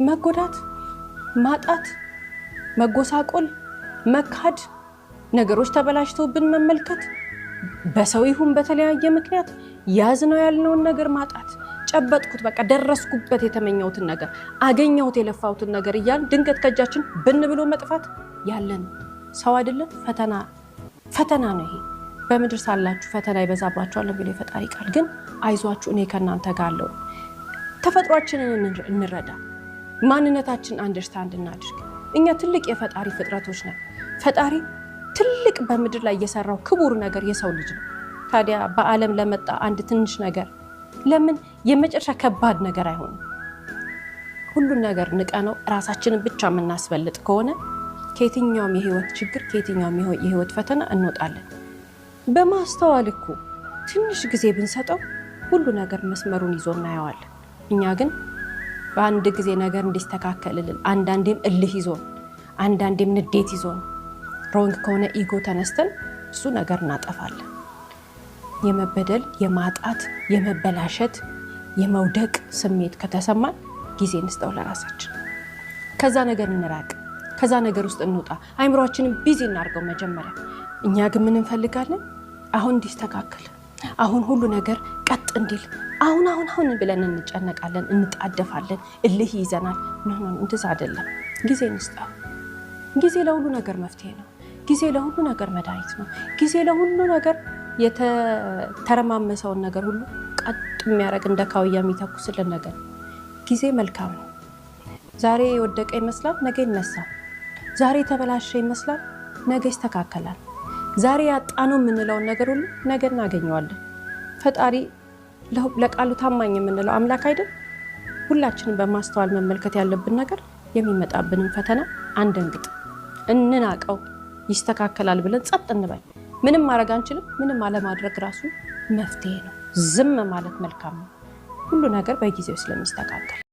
መጎዳት፣ ማጣት፣ መጎሳቆል፣ መካድ፣ ነገሮች ተበላሽተውብን መመልከት፣ በሰው ይሁን በተለያየ ምክንያት ያዝነው ያልነውን ነገር ማጣት፣ ጨበጥኩት፣ በቃ ደረስኩበት፣ የተመኘሁትን ነገር አገኘሁት፣ የለፋሁትን ነገር እያልን ድንገት ከእጃችን ብን ብሎ መጥፋት ያለን ሰው አይደለም። ፈተና ፈተና ነው ይሄ። በምድር ሳላችሁ ፈተና ይበዛባችኋል የሚለው የፈጣሪ ቃል ግን አይዟችሁ እኔ ከእናንተ ጋር አለሁ። ተፈጥሯችንን እንረዳ፣ ማንነታችንን understand እናድርግ። እኛ ትልቅ የፈጣሪ ፍጥረቶች ነን። ፈጣሪ ትልቅ በምድር ላይ የሰራው ክቡር ነገር የሰው ልጅ ነው። ታዲያ በዓለም ለመጣ አንድ ትንሽ ነገር ለምን የመጨረሻ ከባድ ነገር አይሆንም? ሁሉን ነገር ንቀነው ራሳችንን ብቻ የምናስበልጥ ከሆነ ከየትኛውም የህይወት ችግር፣ ከየትኛውም የህይወት ፈተና እንወጣለን። በማስተዋል እኮ ትንሽ ጊዜ ብንሰጠው ሁሉ ነገር መስመሩን ይዞ እናየዋለን። እኛ ግን በአንድ ጊዜ ነገር እንዲስተካከልልን አንዳንዴም እልህ ይዞን፣ አንዳንዴም ንዴት ይዞን፣ wrong ከሆነ ego ተነስተን ብዙ ነገር እናጠፋለን። የመበደል፣ የማጣት፣ የመበላሸት፣ የመውደቅ ስሜት ከተሰማን ጊዜ እንስጠው ለራሳችን። ከዛ ነገር እንራቅ፣ ከዛ ነገር ውስጥ እንውጣ። አይምሯችንን busy እናድርገው መጀመሪያ። እኛ ግን ምን እንፈልጋለን? አሁን እንዲስተካከል፣ አሁን ሁሉ ነገር ቀጥ እንዲል፣ አሁን አሁን አሁን ብለን እንጨነቃለን፣ እንጣደፋለን፣ እልህ ይይዘናል። No, no፣ እንደዛ አይደለም። ጊዜ እንስጠው። ጊዜ ለሁሉ ነገር መፍትሄ ነው። ጊዜ ለሁሉ ነገር መድኃኒት ነው። ጊዜ ለሁሉ ነገር የተተረማመሰውን ነገር ሁሉ ቀጥ የሚያደርግ፣ እንደ ካውያ የሚተኩስልን ነገር ጊዜ መልካም ነው። ዛሬ የወደቀ ይመስላል፣ ነገ ይነሳል። ዛሬ የተበላሸ ይመስላል፣ ነገ ይስተካከላል። ዛሬ ያጣነው የምንለውን ነገር ሁሉ ነገ እናገኘዋለን። ፈጣሪ ለቃሉ ታማኝ የምንለው አምላክ አይደል? ሁላችንም በማስተዋል መመልከት ያለብን ነገር የሚመጣብንን ፈተና አንደንግጥ፣ እንናቀው፣ ይስተካከላል ብለን ጸጥ እንበል። ምንም ማድረግ አንችልም። ምንም አለማድረግ ራሱ መፍትሄ ነው። ዝም ማለት መልካም ነው። ሁሉ ነገር በጊዜው ስለሚስተካከል።